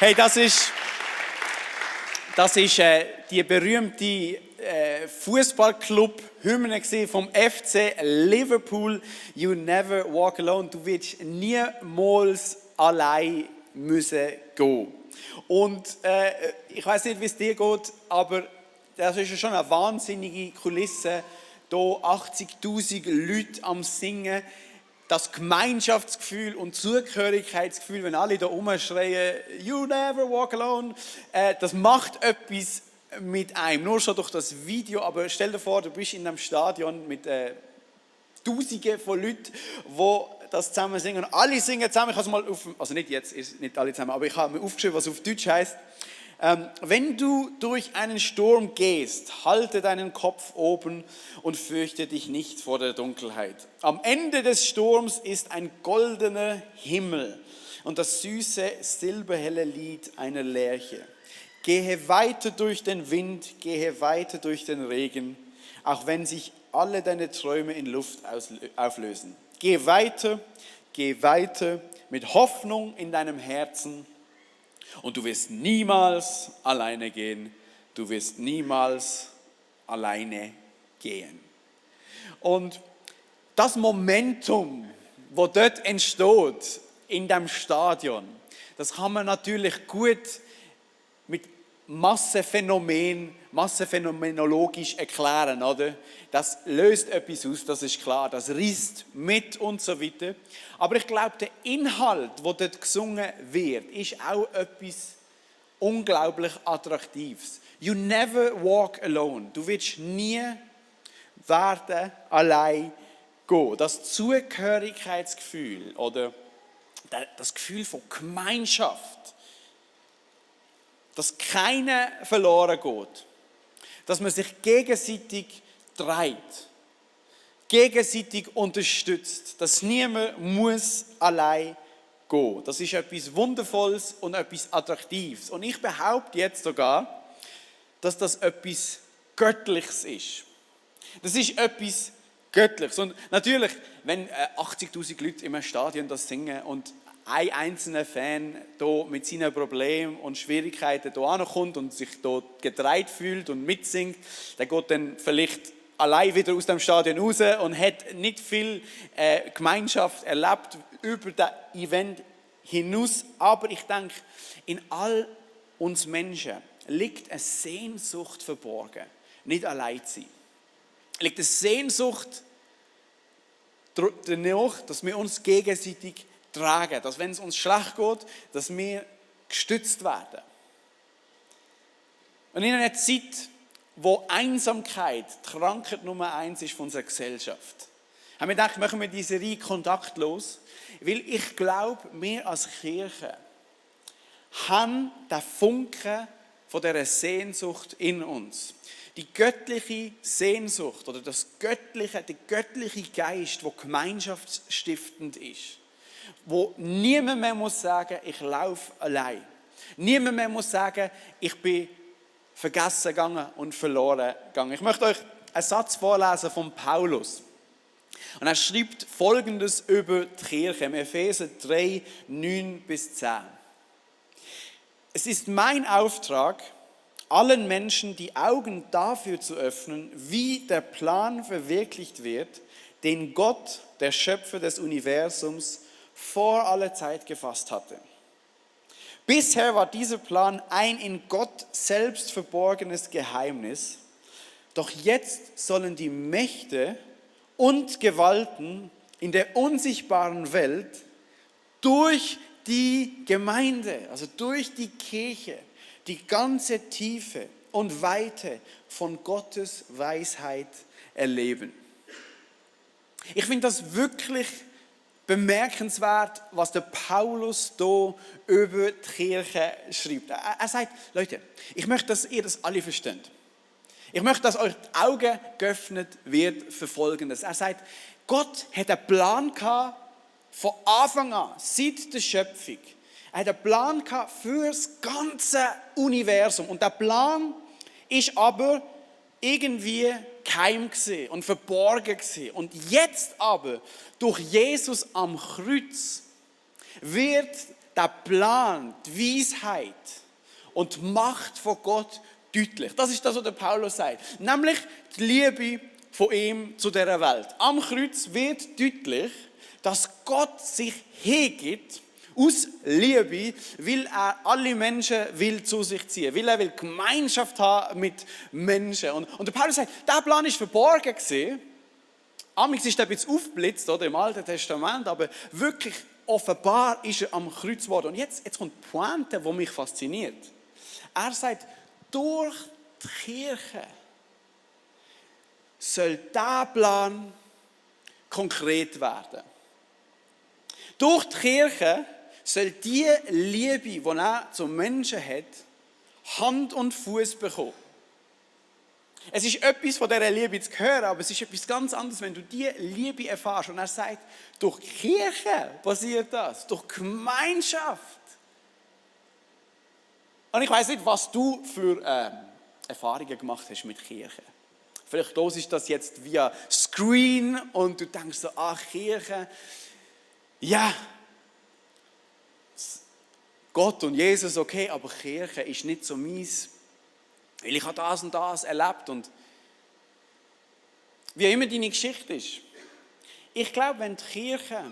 Hey, das ist die berühmte Fußballclub-Hymne vom FC Liverpool. You never walk alone. Du wirst niemals allein müssen gehen. Und ich weiß nicht, wie es dir geht, aber das ist ja schon eine wahnsinnige Kulisse. Hier 80'000 Leute am Singen. Das Gemeinschaftsgefühl und Zugehörigkeitsgefühl, wenn alle da rumschreien, you never walk alone, das macht etwas mit einem. Nur schon durch das Video, aber stell dir vor, du bist in einem Stadion mit Tausenden von Leuten, die das zusammen singen. Und alle singen zusammen. Ich habe es mal also nicht jetzt, nicht alle zusammen, aber ich habe mir aufgeschrieben, was auf Deutsch heißt. Wenn du durch einen Sturm gehst, halte deinen Kopf oben und fürchte dich nicht vor der Dunkelheit. Am Ende des Sturms ist ein goldener Himmel und das süße, silberhelle Lied einer Lerche. Gehe weiter durch den Wind, gehe weiter durch den Regen, auch wenn sich alle deine Träume in Luft auflösen. Geh weiter mit Hoffnung in deinem Herzen. Und du wirst niemals alleine gehen. Du wirst niemals alleine gehen. Und das Momentum, das dort entsteht, in dem Stadion, das kann man natürlich gut mit massenphänomenologisch erklären, oder? Das löst etwas aus, das ist klar, das reißt mit und so weiter. Aber ich glaube, der Inhalt, der dort gesungen wird, ist auch etwas unglaublich Attraktives. You never walk alone. Du wirst nie werden allein gehen. Das Zugehörigkeitsgefühl oder das Gefühl von Gemeinschaft, dass keiner verloren geht, dass man sich gegenseitig trägt, gegenseitig unterstützt, dass niemand muss allein gehen. Das ist etwas Wundervolles und etwas Attraktives. Und ich behaupte jetzt sogar, dass das etwas Göttliches ist. Das ist etwas Göttliches. Und natürlich, wenn 80'000 Leute im Stadion das singen und ein einzelner Fan hier mit seinen Problemen und Schwierigkeiten hier ankommt und sich hier getragen fühlt und mitsingt, der geht dann vielleicht allein wieder aus dem Stadion raus und hat nicht viel Gemeinschaft erlebt über das Event hinaus. Aber ich denke, in all uns Menschen liegt eine Sehnsucht verborgen, nicht allein zu sein. Liegt eine Sehnsucht danach, dass wir uns gegenseitig tragen, dass wenn es uns schlecht geht, dass wir gestützt werden. Und in einer Zeit, wo Einsamkeit die Krankheit Nummer 1 ist von unserer Gesellschaft, haben wir gedacht, machen wir diese Reihe kontaktlos, weil ich glaube, wir als Kirche haben den Funken von dieser Sehnsucht in uns. Die göttliche Sehnsucht oder der göttliche Geist, der gemeinschaftsstiftend ist. Wo niemand mehr muss sagen, ich laufe allein. Niemand mehr muss sagen, ich bin vergessen gegangen und verloren gegangen. Ich möchte euch einen Satz vorlesen von Paulus. Und er schreibt Folgendes über die Kirche, im Epheser 3, 9-10. Es ist mein Auftrag, allen Menschen die Augen dafür zu öffnen, wie der Plan verwirklicht wird, den Gott, der Schöpfer des Universums, vor aller Zeit gefasst hatte. Bisher war dieser Plan ein in Gott selbst verborgenes Geheimnis, doch jetzt sollen die Mächte und Gewalten in der unsichtbaren Welt durch die Gemeinde, also durch die Kirche, die ganze Tiefe und Weite von Gottes Weisheit erleben. Ich finde das wirklich bemerkenswert, was der Paulus hier über die Kirche schreibt. Er sagt, Leute, ich möchte, dass ihr das alle versteht. Ich möchte, dass euch die Augen geöffnet wird für Folgendes. Er sagt, Gott hat einen Plan gehabt, von Anfang an, seit der Schöpfung. Er hat einen Plan gehabt für das ganze Universum. Und der Plan ist aber irgendwie geheim gewesen und verborgen gewesen. Und jetzt aber, durch Jesus am Kreuz, wird der Plan, die Weisheit und die Macht von Gott deutlich. Das ist das, was der Paulus sagt. Nämlich die Liebe von ihm zu dieser Welt. Am Kreuz wird deutlich, dass Gott sich hingibt aus Liebe, weil er alle Menschen will zu sich ziehen, weil er will Gemeinschaft haben mit Menschen. Und der Paulus sagt, dieser Plan ist verborgen gewesen. Amigs ist er ein bisschen aufgeblitzt, oder, im Alten Testament, aber wirklich offenbar ist er am Kreuz geworden. Und jetzt kommt die Pointe, die mich fasziniert. Er sagt, durch die Kirche soll dieser Plan konkret werden. Durch die Kirche soll die Liebe, die er zum Menschen hat, Hand und Fuß bekommen. Es ist etwas von dieser Liebe zu hören, aber es ist etwas ganz anderes, wenn du diese Liebe erfährst. Und er sagt, durch die Kirche passiert das, durch Gemeinschaft. Und ich weiss nicht, was du für Erfahrungen gemacht hast mit Kirche. Vielleicht hörst du das jetzt via Screen und du denkst so, Kirche, ja, Gott und Jesus, okay, aber Kirche ist nicht so meins, weil ich habe das und das erlebt. Und wie immer deine Geschichte ist, ich glaube, wenn die Kirche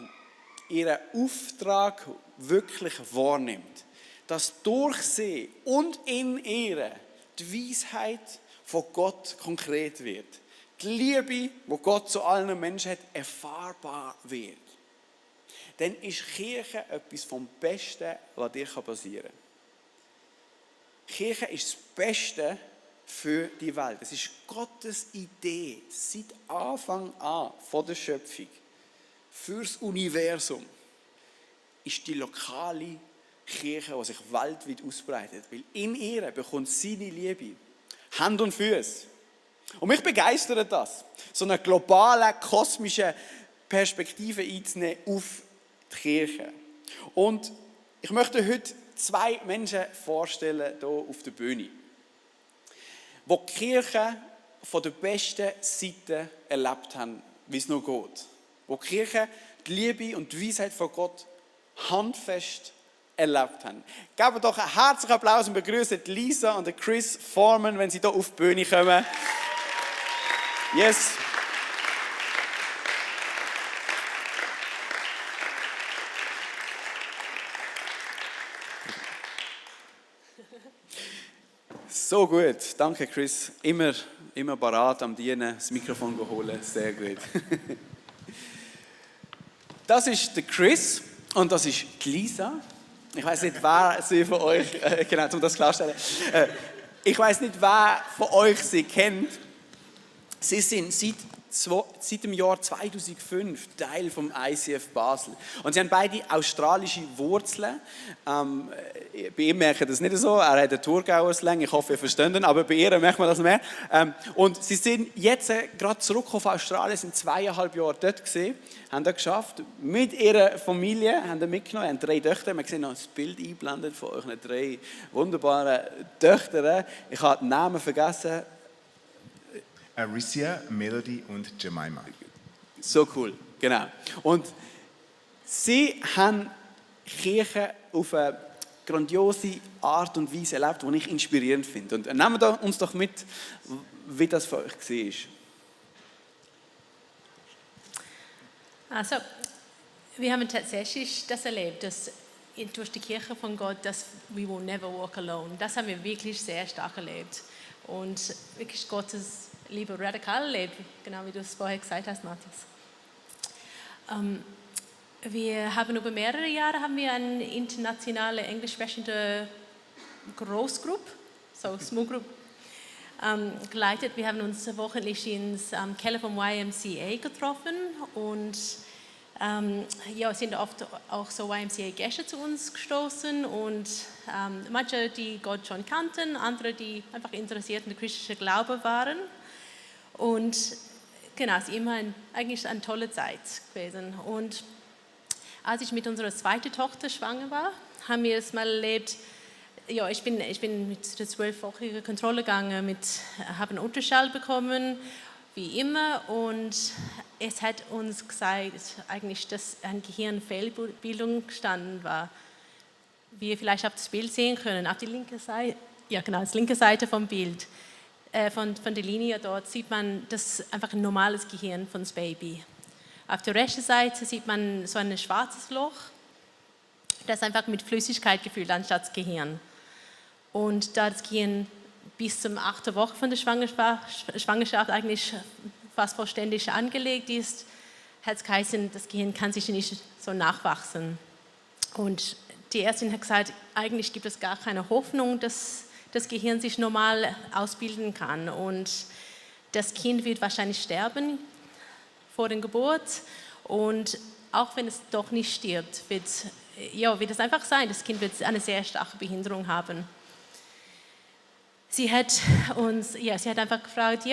ihren Auftrag wirklich wahrnimmt, dass durch sie und in ihr die Weisheit von Gott konkret wird, die Liebe, die Gott zu allen Menschen hat, erfahrbar wird, dann ist Kirche etwas vom Besten, was dir passieren kann. Kirche ist das Beste für die Welt. Es ist Gottes Idee, seit Anfang an von der Schöpfung, fürs Universum, ist die lokale Kirche, die sich weltweit ausbreitet. Weil in ihr bekommt seine Liebe Hand und Füße. Und mich begeistert das, so eine globale, kosmische Perspektive einzunehmen auf die Kirche. Und ich möchte heute 2 Menschen vorstellen hier auf der Bühne, die die Kirche von der besten Seite erlebt haben, wie es noch geht. Wo die Kirche die Liebe und die Weisheit von Gott handfest erlebt haben. Geben doch einen herzlichen Applaus und begrüßen Lisa und Chris Foreman, wenn sie hier auf die Bühne kommen. Yes. So gut, danke Chris. Immer parat am Dienen, das Mikrofon holen, sehr gut. Das ist der Chris und das ist die Lisa. Ich weiß nicht, wer sie von euch, genau, um das klarzustellen. Ich weiß nicht, wer von euch sie kennt. Sie sind seit dem Jahr 2005 Teil vom ICF Basel. Und sie haben beide australische Wurzeln. Bei ihm merke ich das nicht so, er hat einen Thurgauer Slang, ich hoffe, ihr versteht ihn, aber bei ihr merkt man das mehr. Und sie sind jetzt gerade zurück auf Australien, sind 2,5 Jahre dort gewesen, haben das geschafft, mit ihrer Familie, haben das mitgenommen, haben 3 Töchter, man sieht noch ein Bild eingeblendet von euren 3 wunderbaren Töchtern. Ich habe den Namen vergessen. Arisia, Melody und Jemima. So cool, genau. Und sie haben Kirche auf eine grandiose Art und Weise erlebt, die ich inspirierend finde. Und nehmen wir uns doch mit, wie das für euch war. Also, wir haben tatsächlich das erlebt, dass durch die Kirche von Gott, dass we will never walk alone. Das haben wir wirklich sehr stark erlebt. Und wirklich Gottes Liebe radikal erlebt, genau wie du es vorher gesagt hast, Matthias. Wir haben über mehrere Jahre eine internationale englisch sprechende Großgruppe, so Small Group, geleitet. Wir haben uns wöchentlich ins Keller vom YMCA getroffen und sind oft auch so YMCA-Gäste zu uns gestoßen und manche, die Gott schon kannten, andere, die einfach interessiert in der christlichen Glaube waren. Und genau, es ist immer eigentlich eine tolle Zeit gewesen. Und als ich mit unserer zweiten Tochter schwanger war, haben wir es mal erlebt. Ja, ich bin mit der 12-wöchigen Kontrolle gegangen, habe einen Ultraschall bekommen, wie immer. Und es hat uns gesagt, eigentlich, dass eine Gehirnfehlbildung gestanden war. wie ihr vielleicht auf das Bild sehen können, auf die linke Seite, ja genau, die linke Seite vom Bild, von der Linie dort sieht man das einfach ein normales Gehirn von das Baby. Auf der rechten Seite sieht man so ein schwarzes Loch, das einfach mit Flüssigkeit gefüllt anstatt das Gehirn. Und da das Gehirn bis zum 8. Woche von der Schwangerschaft eigentlich fast vollständig angelegt ist, hat es geheißen, das Gehirn kann sich nicht so nachwachsen. Und die Ärztin hat gesagt, eigentlich gibt es gar keine Hoffnung, dass das Gehirn sich normal ausbilden kann. Und das Kind wird wahrscheinlich sterben vor der Geburt. Und auch wenn es doch nicht stirbt, wird es einfach sein, das Kind wird eine sehr starke Behinderung haben. Sie hat einfach gefragt,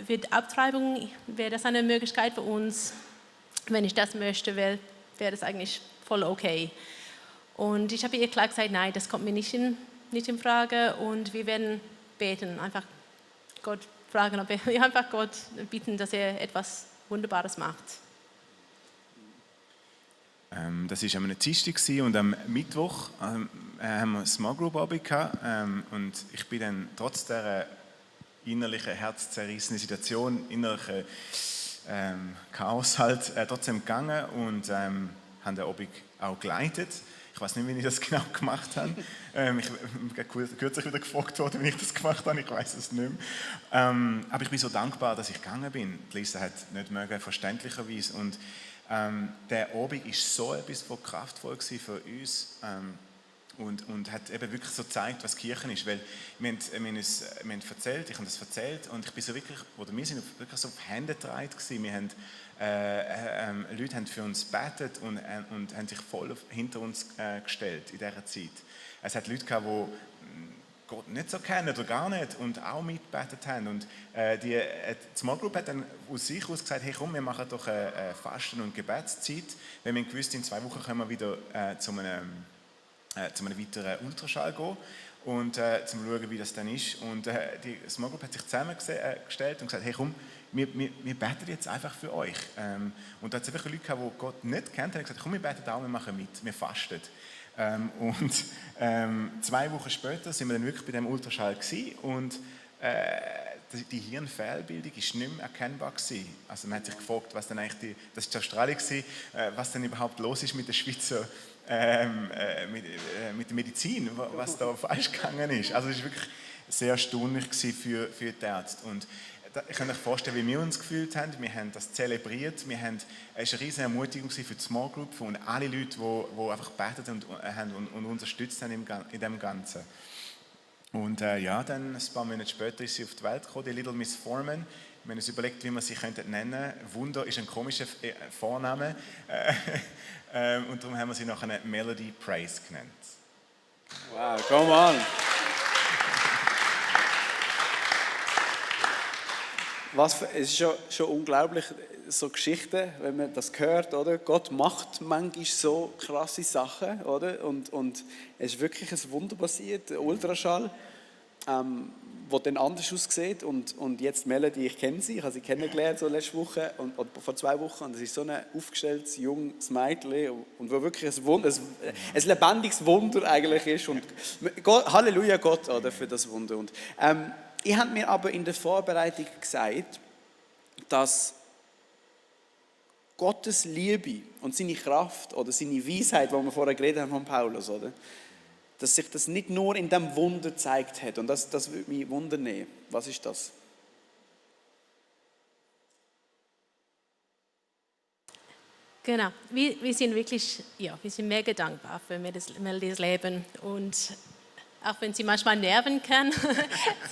wird Abtreibung, wäre das eine Möglichkeit für uns? Wenn ich das möchte, wäre das eigentlich voll okay. Und ich habe ihr klar gesagt, nein, das kommt mir nicht in Frage und wir werden beten, einfach Gott fragen, ob wir einfach Gott bitten, dass er etwas Wunderbares macht. Das war am Dienstag und am Mittwoch haben wir eine Small Group Abend gehabt, und ich bin dann trotz dieser innerlichen, herzzerrissenen Situation, innerlichen Chaos halt trotzdem gegangen und habe den Abend auch geleitet. Ich weiß nicht, wie ich das genau gemacht habe. Ich bin kürzlich wieder gefragt worden, wie ich das gemacht habe. Ich weiß es nicht mehr. Aber ich bin so dankbar, dass ich gegangen bin. Die Lisa hat nicht mögen, verständlicherweise. Und der Abend war so etwas von kraftvoll für uns. Und hat eben wirklich so gezeigt, was Kirche ist. Weil wir haben erzählt, ich habe das erzählt und ich bin so wirklich, oder wir sind wirklich so auf Hände getragen gewesen. Wir haben, Leute haben für uns gebetet und haben sich voll hinter uns gestellt in dieser Zeit. Es hat Leute gehabt, die Gott nicht so kennen oder gar nicht und auch mitgebetet haben. Und die Small Group hat dann aus sich aus gesagt, hey komm, wir machen doch eine Fasten- und Gebetszeit. Weil wir gewusst, in 2 Wochen können wir wieder zu einem weiteren Ultraschall gehen und zum schauen, wie das dann ist. Und die Small Group hat sich zusammengestellt und gesagt, hey komm, wir beten jetzt einfach für euch. Und da hat es einfach Leute gehabt, die Gott nicht kennt, haben gesagt, komm, wir beten auch, wir machen mit, wir fasten. Und 2 Wochen später sind wir dann wirklich bei dem Ultraschall gewesen und die Hirnfehlbildung ist nicht mehr erkennbar gewesen. Also man hat sich gefragt, was dann eigentlich das ist die Australien gewesen, was denn überhaupt los ist mit der Schweizer mit der Medizin, was da falsch gegangen ist. Also es war wirklich sehr erstaunlich für die Ärzte. Und ich kann euch vorstellen, wie wir uns gefühlt haben. Wir haben das zelebriert. Es war eine riesige Ermutigung für die Small Group und alle Leute, die einfach gebetet haben und unterstützt haben in dem Ganzen. Und dann ein paar Monate später ist sie auf die Welt gekommen, die Little Miss Foreman. Wir haben uns überlegt, wie wir sie nennen könnten. Wunder ist ein komischer Vorname. Und darum haben wir sie nachher Melody Praise genannt. Wow, come on! Es ist schon unglaublich, so Geschichten, wenn man das hört, oder? Gott macht manchmal so krasse Sachen, oder? Und es ist wirklich ein Wunder passiert, der Ultraschall, wo dann anders aussieht. Und jetzt Melody, ich kenne sie, ich habe sie kennengelernt so letzte Woche oder vor 2 Wochen. Und es ist so ein aufgestelltes, junges Mädchen und wo wirklich ein Wunder, ein lebendiges Wunder eigentlich ist. Und Halleluja Gott, oder, für das Wunder. Und ich habe mir aber in der Vorbereitung gesagt, dass Gottes Liebe und seine Kraft oder seine Weisheit, die wir vorher geredet haben von Paulus, oder? Dass sich das nicht nur in dem Wunder gezeigt hat. Und das würde mich wundern. Was ist das? Genau, wir sind wirklich, wir sind mega dankbar für Melodies Leben. Und auch wenn sie manchmal nerven kann,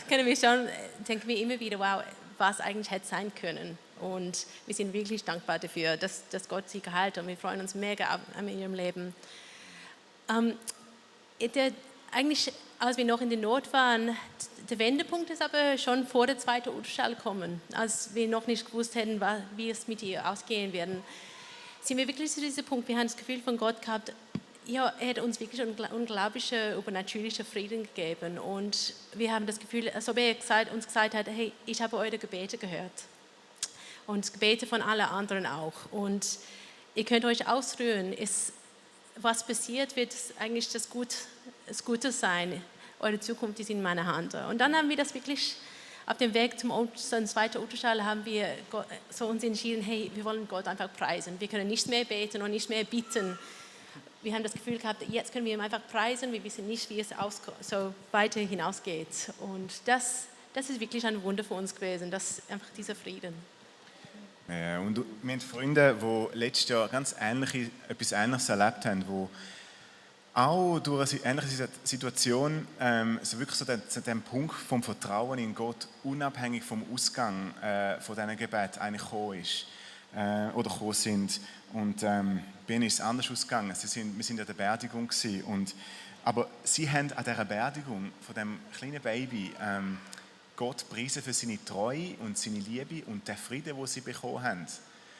denken wir immer wieder, wow, was eigentlich hätte sein können. Und wir sind wirklich dankbar dafür, dass Gott sie geheilt hat. Und wir freuen uns mega an ihrem Leben. Eigentlich, als wir noch in der Not waren, der Wendepunkt ist aber schon vor der 2. Ultraschall gekommen. Als wir noch nicht gewusst hätten, wie es mit ihr ausgehen werden, sind wir wirklich zu diesem Punkt, wir haben das Gefühl von Gott gehabt, er hat uns wirklich unglaubliche, übernatürliche Frieden gegeben. Und wir haben das Gefühl, als ob er uns gesagt hat, hey, ich habe eure Gebete gehört. Und Gebete von allen anderen auch. Und ihr könnt euch ausruhen. was passiert, wird eigentlich das Gute sein. Eure Zukunft ist in meiner Hand. Und dann haben wir das wirklich auf dem Weg zum zweiten Ultraschall haben wir so uns entschieden, hey, wir wollen Gott einfach preisen. Wir können nicht mehr beten und nicht mehr bitten. Wir haben das Gefühl gehabt, jetzt können wir ihn einfach preisen. Wir wissen nicht, wie es so weiter hinausgeht. Und das ist wirklich ein Wunder für uns gewesen, einfach dieser Frieden. Ja, und wir haben Freunde, die letztes Jahr etwas Ähnliches erlebt haben, die auch durch eine ähnliche Situation so wirklich so zu dem Punkt vom Vertrauen in Gott unabhängig vom Ausgang von diesen Gebeten eigentlich gekommen ist oder gekommen sind. Und bei ihnen ist es anders ausgegangen. Wir sind an der Beerdigung gewesen, aber sie haben an dieser Beerdigung von dem kleinen Baby Gott preisen für seine Treue und seine Liebe und den Frieden, den sie bekommen haben.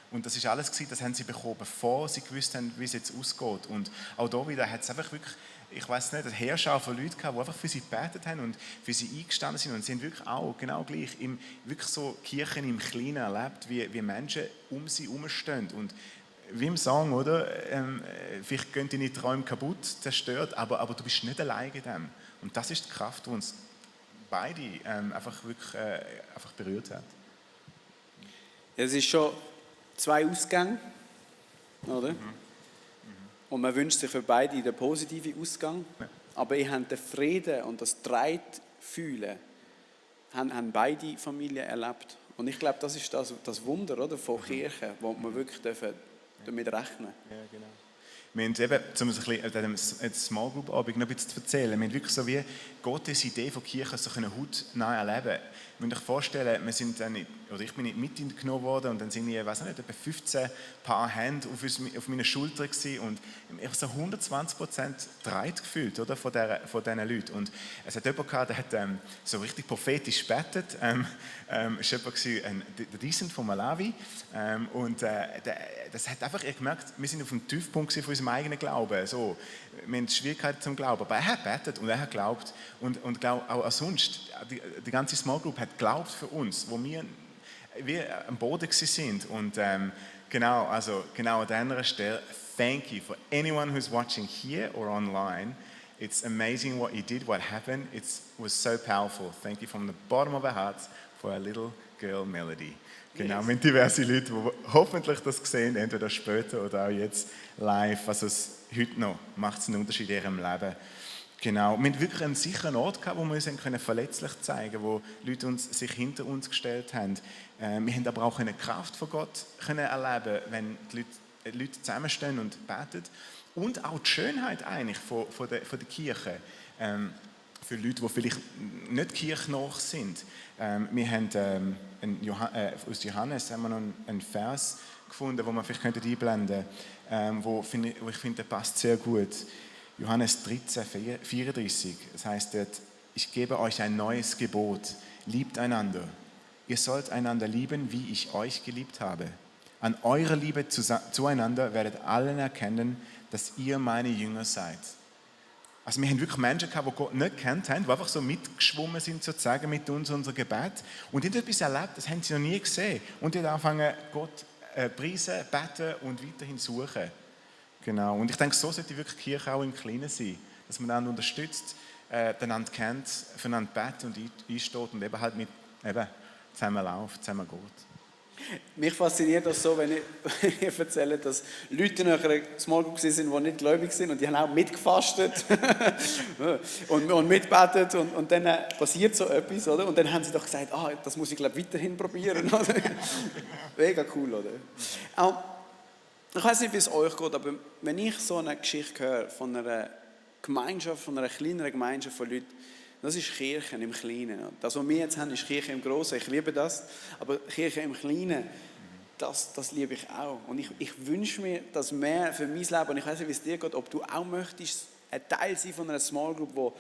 Und das ist alles gewesen, das haben sie bekommen, bevor sie gewusst haben, wie es jetzt ausgeht. Und auch da wieder hat es einfach wirklich, ich weiß nicht, eine Heerschar von Leuten gehabt, die einfach für sie gebetet haben und für sie eingestanden sind. Und sie haben wirklich auch genau gleich wirklich so Kirchen im Kleinen erlebt, wie Menschen um sie herumstehen. Und wie im Song, oder? Vielleicht gehen deine Träume kaputt, zerstört, aber du bist nicht allein in dem. Und das ist die Kraft, die uns beide einfach wirklich einfach berührt hat. Es ist schon 2 Ausgänge, oder? Und man wünscht sich für beide den positiven Ausgang. Ja. Aber ihr habt den Frieden und das Treitfühlen haben beide Familien erlebt. Und ich glaube, das ist das Wunder, oder, von Kirche, wo wir wirklich damit rechnen dürfen. Ja, genau. Wir haben eben, um es ein bisschen Small Group Abend noch ein bisschen zu erzählen, wir haben wirklich so wie Gottes Idee von Kirche so hautnah erleben. Ihr müsst euch vorstellen, ich bin nicht mitgenommen worden und dann sind wir, weiß nicht, etwa 15 Paar Hände auf meiner Schulter gewesen und ich habe so 120% Dreit gefühlt, oder, von diesen Leuten. Und es hat jemand gehabt, der hat so richtig prophetisch gebetet. Es war jemand, der Decent von Malawi. Das hat einfach, ich gemerkt, wir sind auf dem Tiefpunkt von unserem eigenen Glauben. So, wir haben Schwierigkeiten zum Glauben, aber er hat gebetet und er hat geglaubt. Und auch sonst, die ganze Small Group hat geglaubt für uns, wo wir am Boden sind. Und genau an dieser Stelle, thank you for anyone who's watching here or online. It's amazing what you did, what happened. It was so powerful. Thank you from the bottom of our hearts for a little girl Melody. Genau, mit diverse Leute, die hoffentlich das sehen, entweder später oder auch jetzt live. Also heute noch macht es einen Unterschied in ihrem Leben. Genau, wir hatten wirklich einen sicheren Ort gehabt, wo wir uns verletzlich zeigen können, wo Leute sich hinter uns gestellt haben. Wir haben aber auch eine Kraft von Gott erleben, wenn die Leute zusammenstehen und beten. Und auch die Schönheit eigentlich von der Kirche. Für Leute, die vielleicht nicht kirchnah sind. Wir haben aus Johannes haben wir noch einen Vers gefunden, den wir vielleicht einblenden könnten, wo ich finde, der passt sehr gut. Johannes 13, 34. Das heißt dort, ich gebe euch ein neues Gebot. Liebt einander. Ihr sollt einander lieben, wie ich euch geliebt habe. An eurer Liebe zueinander werdet alle erkennen, dass ihr meine Jünger seid. Also wir haben wirklich Menschen gehabt, die Gott nicht gekannt haben, die einfach so mitgeschwommen sind, sozusagen, mit uns, unser Gebet. Und die haben etwas erlebt, das haben sie noch nie gesehen. Und die haben angefangen, Gott preisen, beten und weiterhin suchen. Genau. Und ich denke, so sollte wirklich die Kirche auch im Kleinen sein. Dass man einander unterstützt, einander kennt, füreinander betet und einsteht und eben halt zusammen läuft, zusammen geht. Mich fasziniert das so, wenn ich erzähle, dass Leute in einer Small Group sind, die nicht gläubig sind und die haben auch mitgefastet und mitbetet und dann passiert so etwas, oder? Und dann haben sie doch gesagt, das muss ich glaube weiterhin probieren. Oder? Mega cool, oder? Ich weiß nicht, wie es euch geht, aber wenn ich so eine Geschichte höre von einer Gemeinschaft, von einer kleineren Gemeinschaft von Leuten, das ist Kirche im Kleinen. Das, was wir jetzt haben, ist Kirche im Großen. Ich liebe das. Aber Kirche im Kleinen, das liebe ich auch. Und ich wünsche mir, dass mehr für mein Leben, und ich weiß nicht, wie es dir geht, ob du auch möchtest, ein Teil sein von einer Small Group, oder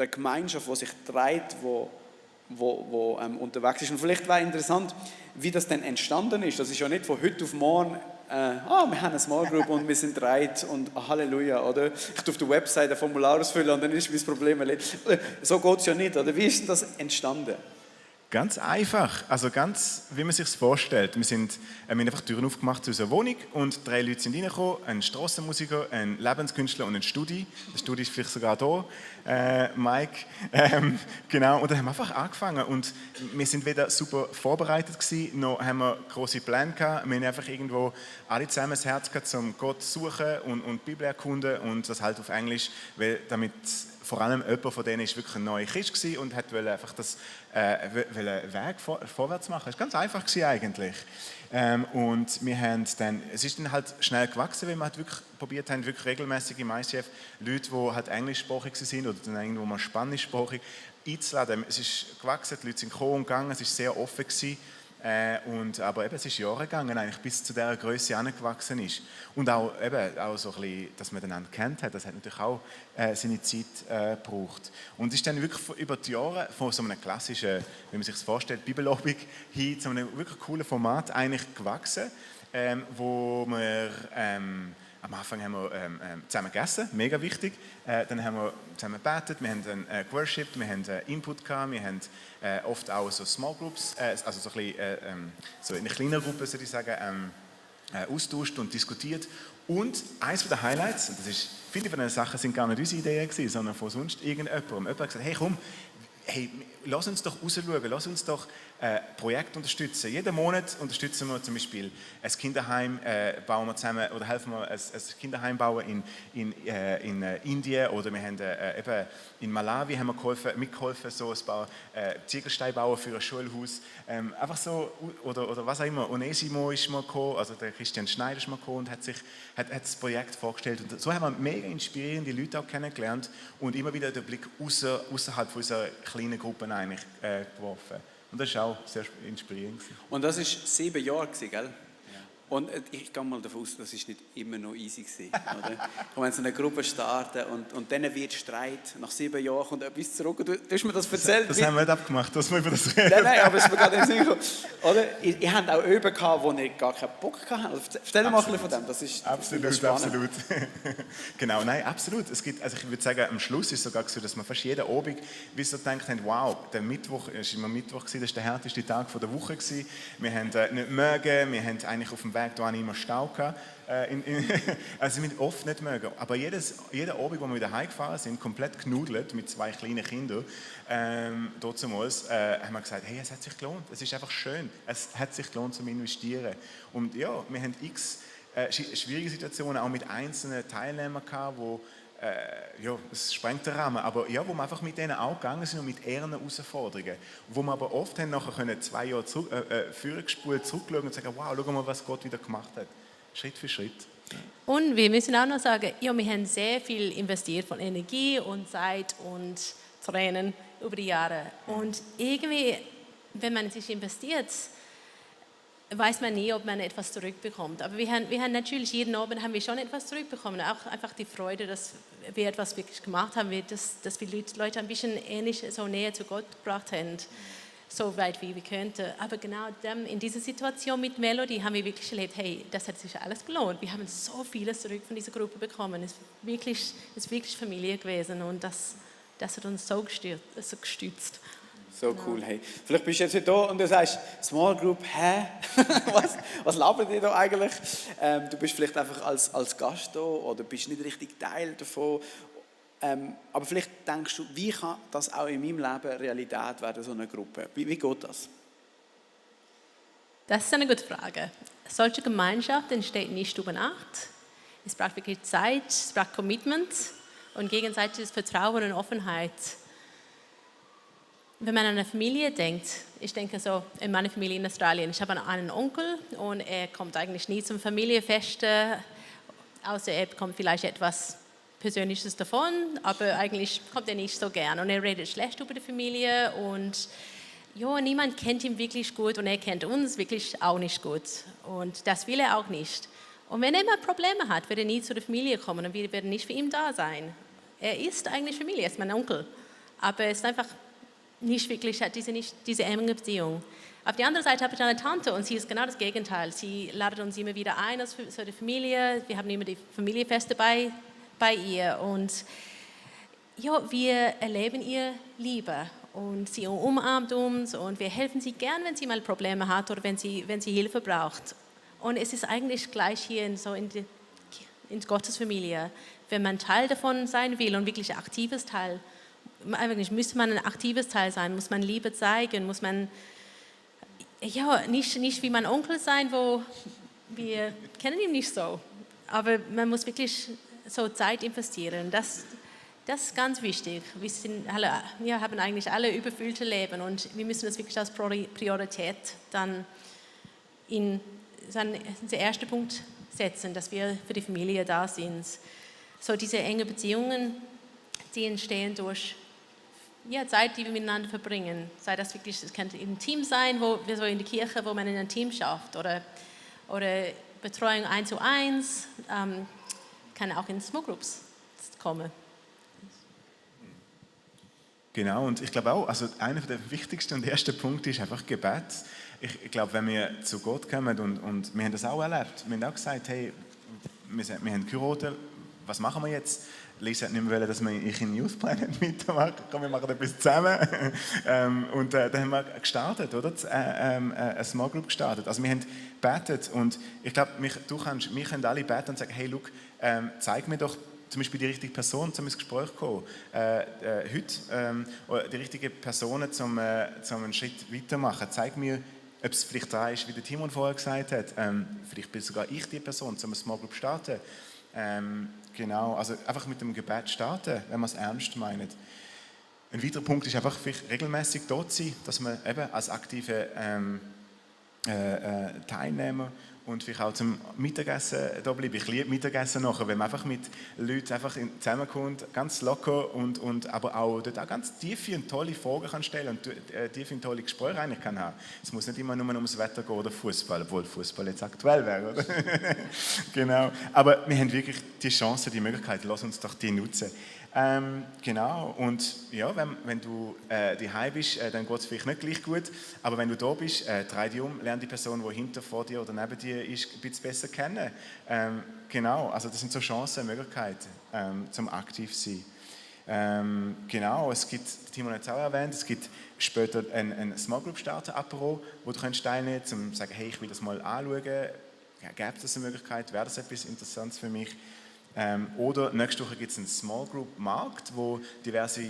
eine Gemeinschaft, die sich treibt, wo unterwegs ist. Und vielleicht wäre interessant, wie das denn entstanden ist. Das ist ja nicht von heute auf morgen, wir haben eine Small Group und wir sind dreit und Halleluja, oder? Ich tue auf der Website ein Formular ausfüllen und dann ist mein Problem erledigt. So geht es ja nicht, oder? Wie ist denn das entstanden? Ganz einfach, also ganz, wie man sich es vorstellt. Wir haben einfach Türen aufgemacht zu unserer Wohnung und 3 Leute sind reingekommen, ein Strassenmusiker, ein Lebenskünstler und ein Studi. Der Studi ist vielleicht sogar da, Mike. Genau, und dann haben wir einfach angefangen und wir sind weder super vorbereitet gewesen, noch haben wir große Pläne gehabt. Wir haben einfach irgendwo alle zusammen das Herz gehabt, um Gott zu suchen und die Bibel erkunden und das halt auf Englisch, weil damit vor allem jemand von denen ist wirklich ein neuer Christ gewesen und wollte einfach das Weg vorwärts machen. Es war ganz einfach gewesen eigentlich. Und wir haben dann, es ist dann halt schnell gewachsen, weil wir halt wirklich probiert haben, wirklich regelmäßig im ICF Leute, die halt englischsprachig sind oder dann irgendwo mal spanischsprachig einzuladen. Es ist gewachsen, die Leute sind gekommen und gegangen, es war sehr offen gewesen. Aber eben, es ist Jahre gegangen, eigentlich, bis zu dieser Größe angewachsen ist. Und auch so ein bisschen, dass man einander kennt hat, das hat natürlich auch seine Zeit gebraucht. Und es ist dann wirklich über die Jahre von so einem klassischen, wie man sich das vorstellt, Bibelobig hin zu einem wirklich coolen Format eigentlich gewachsen, wo wir am Anfang haben wir zusammen gegessen, mega wichtig. Dann haben wir zusammen gebetet, wir haben geworshipped, wir haben Input gehabt, wir haben oft auch so Small Groups, also so ein bisschen so in einer kleinen Gruppe, würde ich sagen, austauscht und diskutiert. Und eines der Highlights, und das ist, viele von den Sachen sind gar nicht unsere Ideen gewesen, sondern von sonst irgendjemandem. Jemand hat gesagt, hey komm, lass uns doch rausschauen, lass uns doch Projekte unterstützen. Jeden Monat unterstützen wir zum Beispiel ein Kinderheim, bauen wir zusammen oder helfen wir ein Kinderheim bauen in Indien oder wir haben eben in Malawi haben wir mitgeholfen, so ein paar Ziegelsteine bauen für ein Schulhaus. Einfach so, oder was auch immer. Onesimo ist mal gekommen, also der Christian Schneider ist mal gekommen und hat das Projekt vorgestellt. Und so haben wir mega inspirierende Leute auch kennengelernt und immer wieder den Blick außerhalb von unserer kleinen Gruppen eigentlich geworfen. Und das war auch sehr inspirierend. Und das war 7 Jahre, gell? Ja. Und ich gehe mal davon aus, das war nicht immer noch easy gewesen, oder? Und wenn so eine Gruppe starten und dann wird Streit, nach 7 Jahren kommt etwas zurück. Du hast mir das erzählt. Das haben wir nicht abgemacht, dass wir über das reden. Nein, aber es ist mir gerade in den Sinn gekommen. Oder? Ihr habt auch Öben gehabt, wo ihr gar keinen Bock hatten. Also erzähl mal ein bisschen von dem. Das ist absolut. Genau, nein, absolut. Es gibt, also ich würde sagen, am Schluss ist es sogar so, dass wir fast jeden Abend wie so gedacht haben, wow, der Mittwoch, es war immer Mittwoch, das war der härteste Tag der Woche. Wir haben nicht mögen, wir haben eigentlich auf dem Weg da immer Stau gehabt. Also wir oft nicht mögen. Aber jeden Abend, wo wir wieder heimgefahren sind, komplett genudelt mit 2 kleinen Kindern, damals, haben wir gesagt, hey, es hat sich gelohnt. Es ist einfach schön. Es hat sich gelohnt zum Investieren. Und ja, wir haben x schwierige Situationen auch mit einzelnen Teilnehmern gehabt, wo ja, es sprengt den Rahmen, aber ja, wo wir einfach mit denen auch gegangen sind und mit ihren Herausforderungen. Wo wir aber oft haben nachher können 2 Jahre vorgespult zurückschauen und sagen, wow, schau mal, was Gott wieder gemacht hat. Schritt für Schritt. Und wir müssen auch noch sagen, ja, wir haben sehr viel investiert von Energie und Zeit und Tränen über die Jahre. Und irgendwie, wenn man sich investiert, weiß man nie, ob man etwas zurückbekommt. Aber wir haben natürlich jeden Abend haben wir schon etwas zurückbekommen. Auch einfach die Freude, dass wir etwas wirklich gemacht haben, dass wir Leute ein bisschen ähnlich, so näher zu Gott gebracht haben, so weit wie wir könnten. Aber genau in dieser Situation mit Melody haben wir wirklich erlebt, hey, das hat sich alles gelohnt. Wir haben so vieles zurück von dieser Gruppe bekommen. Es ist wirklich Familie gewesen und das hat uns so gestützt. So cool, hey. Vielleicht bist du jetzt da und du sagst, Small Group, hä? was labert ihr da eigentlich? Du bist vielleicht einfach als Gast da oder bist nicht richtig Teil davon. Aber vielleicht denkst du, wie kann das auch in meinem Leben Realität werden, so eine Gruppe? Wie geht das? Das ist eine gute Frage. Solche Gemeinschaft entsteht nicht über Nacht. Es braucht wirklich Zeit, es braucht Commitment und gegenseitiges Vertrauen und Offenheit. Wenn man an eine Familie denkt, ich denke so in meiner Familie in Australien, ich habe einen Onkel und er kommt eigentlich nie zum Familienfesten, außer er bekommt vielleicht etwas Persönliches davon, aber eigentlich kommt er nicht so gern und er redet schlecht über die Familie und ja, niemand kennt ihn wirklich gut und er kennt uns wirklich auch nicht gut und das will er auch nicht. Und wenn er immer Probleme hat, wird er nie zu der Familie kommen und wir werden nicht für ihn da sein. Er ist eigentlich Familie, er ist mein Onkel, aber er ist einfach nicht wirklich, hat diese enge Beziehung. Auf der anderen Seite habe ich eine Tante und sie ist genau das Gegenteil. Sie ladet uns immer wieder ein als so die Familie. Wir haben immer die Familienfeste bei ihr und ja, wir erleben ihr Liebe und sie umarmt uns und wir helfen sie gern, wenn sie mal Probleme hat oder wenn sie Hilfe braucht. Und es ist eigentlich gleich hier in Gottes Familie. Wenn man Teil davon sein will und wirklich ein aktives Teil, eigentlich müsste man ein aktives Teil sein, muss man Liebe zeigen, muss man nicht wie mein Onkel sein, wo wir kennen ihn nicht so, aber man muss wirklich so Zeit investieren. Das ist ganz wichtig. Wir haben eigentlich alle überfüllte Leben und wir müssen das wirklich als Priorität dann in den ersten Punkt setzen, dass wir für die Familie da sind. So diese engen Beziehungen, die entstehen durch Zeit, die wir miteinander verbringen. Sei das wirklich, es könnte im Team sein, wo wir so in der Kirche, wo man in ein Team schafft, oder Betreuung 1:1, kann auch in Small Groups kommen. Genau, und ich glaube auch, also einer der wichtigsten und ersten Punkte ist einfach Gebet. Ich glaube, wenn wir zu Gott kommen und wir haben das auch erlebt, wir haben auch gesagt, hey, wir haben geheiratet, was machen wir jetzt? Lisa hat nicht mehr wollen, dass ich in Youth Planet mitmache. Komm, wir machen etwas zusammen. Und dann haben wir gestartet, oder? Eine Small Group gestartet. Also wir haben gebetet und ich glaube, wir können alle beten und sagen, hey, look, zeig mir doch zum Beispiel die richtige Person, um ins Gespräch zu kommen. Heute, oder die richtige Person, um einen Schritt weiterzumachen. Zeig mir, ob es vielleicht da ist, wie der Timon vorher gesagt hat. Vielleicht bin sogar ich die Person, um eine Small Group zu starten. Genau, also einfach mit dem Gebet starten, wenn man es ernst meint. Ein weiterer Punkt ist einfach regelmäßig dort sein, dass man eben als aktive Teilnehmer und vielleicht auch zum Mittagessen da bleiben. Ich liebe Mittagessen nachher, wenn man einfach mit Leuten einfach zusammenkommt, ganz locker und aber auch dort auch ganz tiefe und tolle Fragen kann stellen und tiefe und tolle Gespräche eigentlich kann haben. Es muss nicht immer nur ums Wetter gehen oder Fußball, obwohl Fußball jetzt aktuell wäre, oder? Genau. Aber wir haben wirklich die Chance, die Möglichkeit, lass uns doch die nutzen. Genau, und ja, wenn du daheim bist, dann geht es vielleicht nicht gleich gut, aber wenn du da bist, dreh dich um, lerne die Person, die hinter, vor dir oder neben dir ist, ein bisschen besser kennen. Genau, also das sind so Chancen, Möglichkeiten, zum aktiv zu sein. Genau, es gibt, Timon hat es auch erwähnt, es gibt später ein Small Group Starter Apero, wo du teilnehmen kannst, um zu sagen, hey, ich will das mal anschauen, gäbe es eine Möglichkeit, wäre das etwas Interessantes für mich? Oder nächste Woche gibt es einen Small Group Markt, wo diverse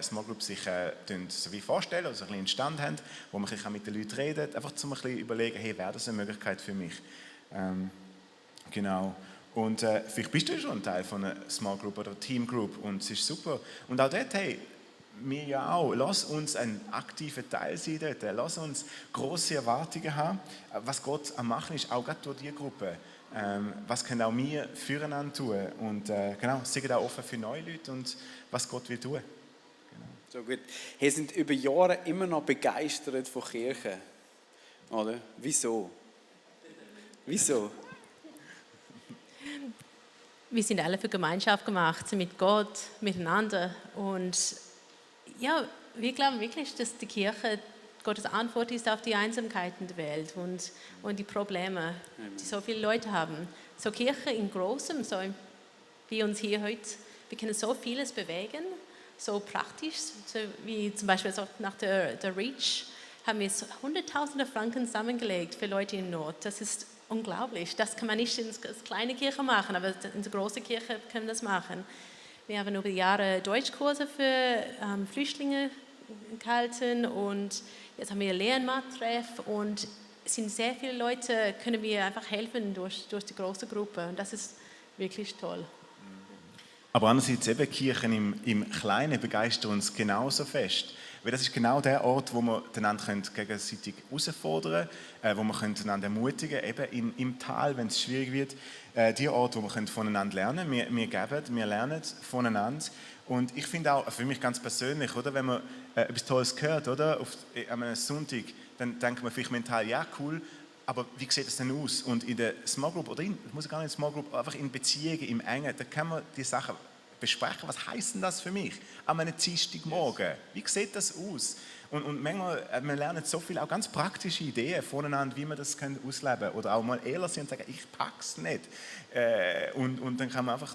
Small Groups sich so wie vorstellen oder so ein bisschen einen Stand haben, wo man mit den Leuten redet, einfach zum ein bisschen überlegen, hey, wäre das eine Möglichkeit für mich? Genau. Und vielleicht bist du ja schon ein Teil von einer Small Group oder Team Group und es ist super. Und auch dort, hey, wir ja auch, lass uns ein aktiver Teil sein dort, lass uns grosse Erwartungen haben, was Gott am Machen ist, auch gerade durch diese Gruppe. Was können auch wir füreinander tun und genau, sind auch offen für neue Leute und was Gott will tun. Genau. So gut. Wir sind über Jahre immer noch begeistert von Kirche, oder? Wieso? Wieso? Wir sind alle für Gemeinschaft gemacht, mit Gott, miteinander und ja, wir glauben wirklich, dass die Kirche Gottes Antwort ist auf die Einsamkeiten der Welt und die Probleme, die so viele Leute haben. So Kirche in Großem, so wie uns hier heute, wir können so vieles bewegen, so praktisch, so wie zum Beispiel so nach der Reach haben wir so Hunderttausende Franken zusammengelegt für Leute in Not. Das ist unglaublich. Das kann man nicht in eine kleine Kirche machen, aber in der großen Kirche können wir das machen. Wir haben über die Jahre Deutschkurse für Flüchtlinge gehalten und jetzt haben wir Lernmattreff und es sind sehr viele Leute, können wir einfach helfen durch die große Gruppe und das ist wirklich toll. Aber andererseits eben Kirchen im Kleinen begeistern uns genauso fest. Weil das ist genau der Ort, wo wir einander gegenseitig herausfordern können, wo wir einander ermutigen können, eben im Tal, wenn es schwierig wird. Der Ort, wo wir voneinander lernen können. Wir lernen voneinander. Und ich finde auch, für mich ganz persönlich, oder, wenn man etwas Tolles hört, oder, an einem Sonntag, dann denkt man vielleicht mental, ja cool, aber wie sieht das denn aus? Und in der Small Group, oder muss gar nicht in der Small Group, einfach in Beziehungen, im Engen, da kann man die Sachen besprechen. Was heisst denn das für mich? An einem Dienstagmorgen. Wie sieht das aus? Und manchmal, wir lernen so viele auch ganz praktische Ideen voneinander, wie wir das ausleben können. Oder auch mal ehrlich sein und sagen, ich pack's nicht. Und dann kann man einfach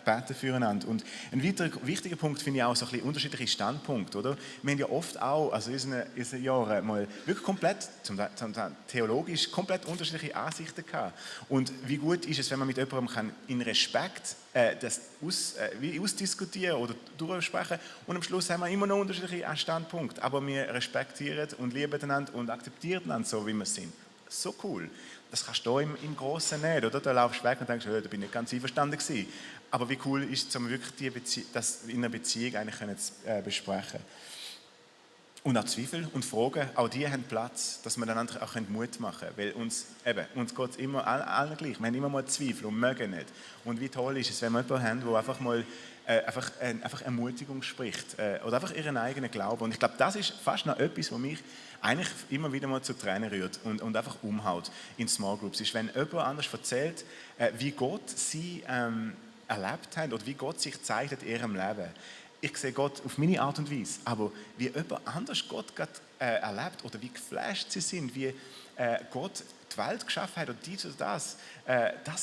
beten füreinander. Und ein weiterer wichtiger Punkt finde ich auch so ein bisschen unterschiedliche Standpunkte, oder? Wir haben ja oft auch, also in unseren Jahren mal wirklich komplett, zum Teil theologisch, komplett unterschiedliche Ansichten gehabt. Und wie gut ist es, wenn man mit jemandem kann in Respekt das ausdiskutieren oder durchsprechen und am Schluss haben wir immer noch unterschiedliche Standpunkte, aber wir respektieren und lieben einander und akzeptieren einander so, wie wir sind. So cool. Das kannst du hier im Grossen nicht, oder? Da laufst du weg und denkst, da bin ich nicht ganz einverstanden gewesen. Aber wie cool ist es, wirklich das in einer Beziehung eigentlich besprechen. Und auch Zweifel und Fragen, auch die haben Platz, dass wir einander auch Mut machen können. Weil uns geht es immer allen gleich. Wir haben immer mal Zweifel und mögen nicht. Und wie toll ist es, wenn wir jemanden haben, der einfach mal einfach Ermutigung spricht. Oder einfach ihren eigenen Glauben. Und ich glaube, das ist fast noch etwas, was mich eigentlich immer wieder mal zu Tränen rührt und einfach umhaut in Small Groups. Ist, wenn jemand anders erzählt, wie Gott sie erlebt hat oder wie Gott sich zeigt in ihrem Leben. Ich sehe Gott auf meine Art und Weise, aber wie jemand anders Gott erlebt oder wie geflasht sie sind, wie Gott die Welt geschaffen hat und dies und das,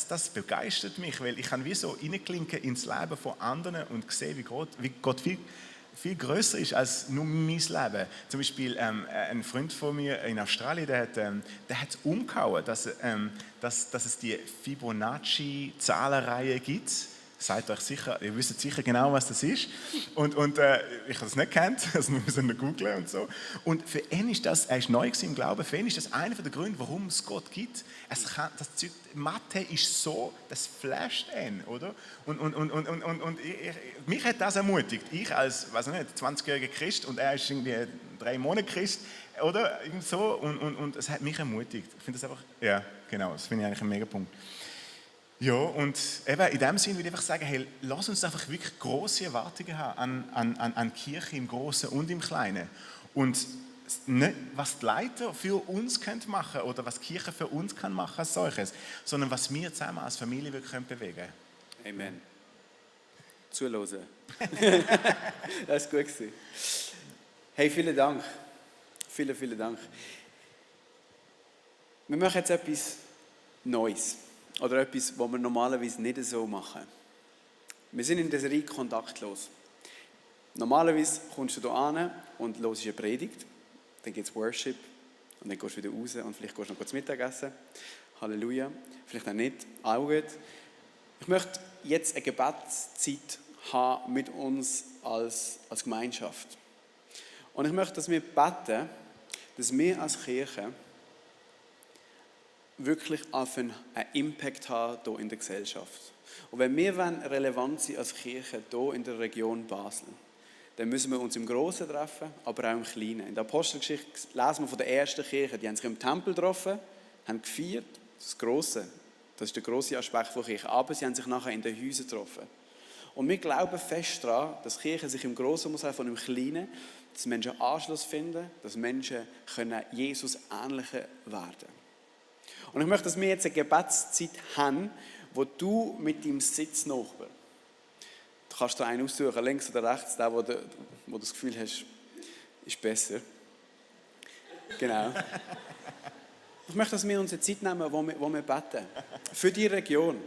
das begeistert mich, weil ich kann wie so reinklinken ins Leben von anderen und sehe, wie Gott viel größer ist als nur mein Leben. Zum Beispiel ein Freund von mir in Australien, der hat es umgehauen, dass es die Fibonacci-Zahlenreihe gibt. Seid euch sicher, ihr wisst sicher genau, was das ist. Und ich habe es nicht gekannt, also wir müssen googlen und so. Und für ihn ist das, er ist neu im Glauben, für ihn ist das einer der Gründe, warum es Gott gibt. Mathe ist so, das flasht ihn, oder? Und mich hat das ermutigt. Ich als, weiß ich nicht, 20-jähriger Christ und er ist irgendwie 3 Monate Christ, oder? So, und es hat mich ermutigt. Ich finde das einfach, ja, genau, das finde ich eigentlich ein Megapunkt. Ja, und eben in dem Sinne würde ich einfach sagen, hey, lass uns einfach wirklich grosse Erwartungen haben an die Kirche im Großen und im Kleinen. Und nicht, was die Leiter für uns machen können oder was die Kirche für uns kann machen als solches, sondern was wir zusammen als Familie wirklich bewegen können. Amen. Zuhören. Das war gut. Hey, vielen Dank. Vielen Dank. Wir machen jetzt etwas Neues. Oder etwas, was wir normalerweise nicht so machen. Wir sind in der Serie kontaktlos. Normalerweise kommst du hier an und hörst eine Predigt, dann gibt es Worship und dann gehst du wieder raus und vielleicht gehst du noch kurz Mittagessen. Halleluja. Vielleicht auch nicht. Auch gut. Ich möchte jetzt eine Gebetszeit haben mit uns als Gemeinschaft. Und ich möchte, dass wir beten, dass wir als Kirche wirklich einen Impact haben hier in der Gesellschaft. Und wenn wir relevant sein als Kirche hier in der Region Basel, dann müssen wir uns im Grossen treffen, aber auch im Kleinen. In der Apostelgeschichte lesen wir von der ersten Kirche, die haben sich im Tempel getroffen, haben gefeiert, das Grosse, das ist der grosse Aspekt von Kirche, aber sie haben sich nachher in den Häusern getroffen. Und wir glauben fest daran, dass die Kirche sich im Grossen muss von im Kleinen, dass Menschen Anschluss finden, dass Menschen Jesus ähnlicher werden können. Und ich möchte, dass wir jetzt eine Gebetszeit haben, wo du mit deinem Sitznachbar, du kannst dir einen aussuchen, links oder rechts, der, wo du das Gefühl hast, ist besser. Genau. Ich möchte, dass wir uns eine Zeit nehmen, wo wir beten. Für die Region.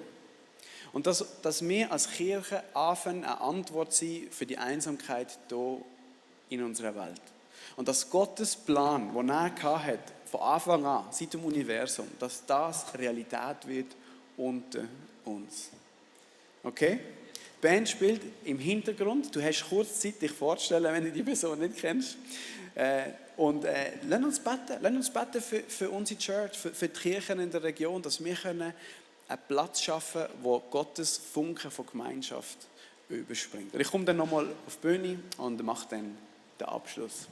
Und dass wir als Kirche anfangen, eine Antwort sein für die Einsamkeit hier in unserer Welt. Und dass Gottes Plan, den er hatte, von Anfang an, seit dem Universum, dass das Realität wird unter uns. Okay? Die Band spielt im Hintergrund. Du hast kurz Zeit, dich vorzustellen, wenn du die Person nicht kennst. Lass uns beten für unsere Church, für die Kirchen in der Region, dass wir einen Platz schaffen können, wo Gottes Funken von Gemeinschaft überspringt. Ich komme dann nochmal auf die Bühne und mache dann den Abschluss.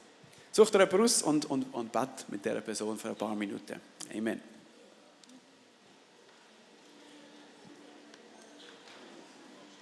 Such dir jemanden aus und bete mit dieser Person für ein paar Minuten. Amen.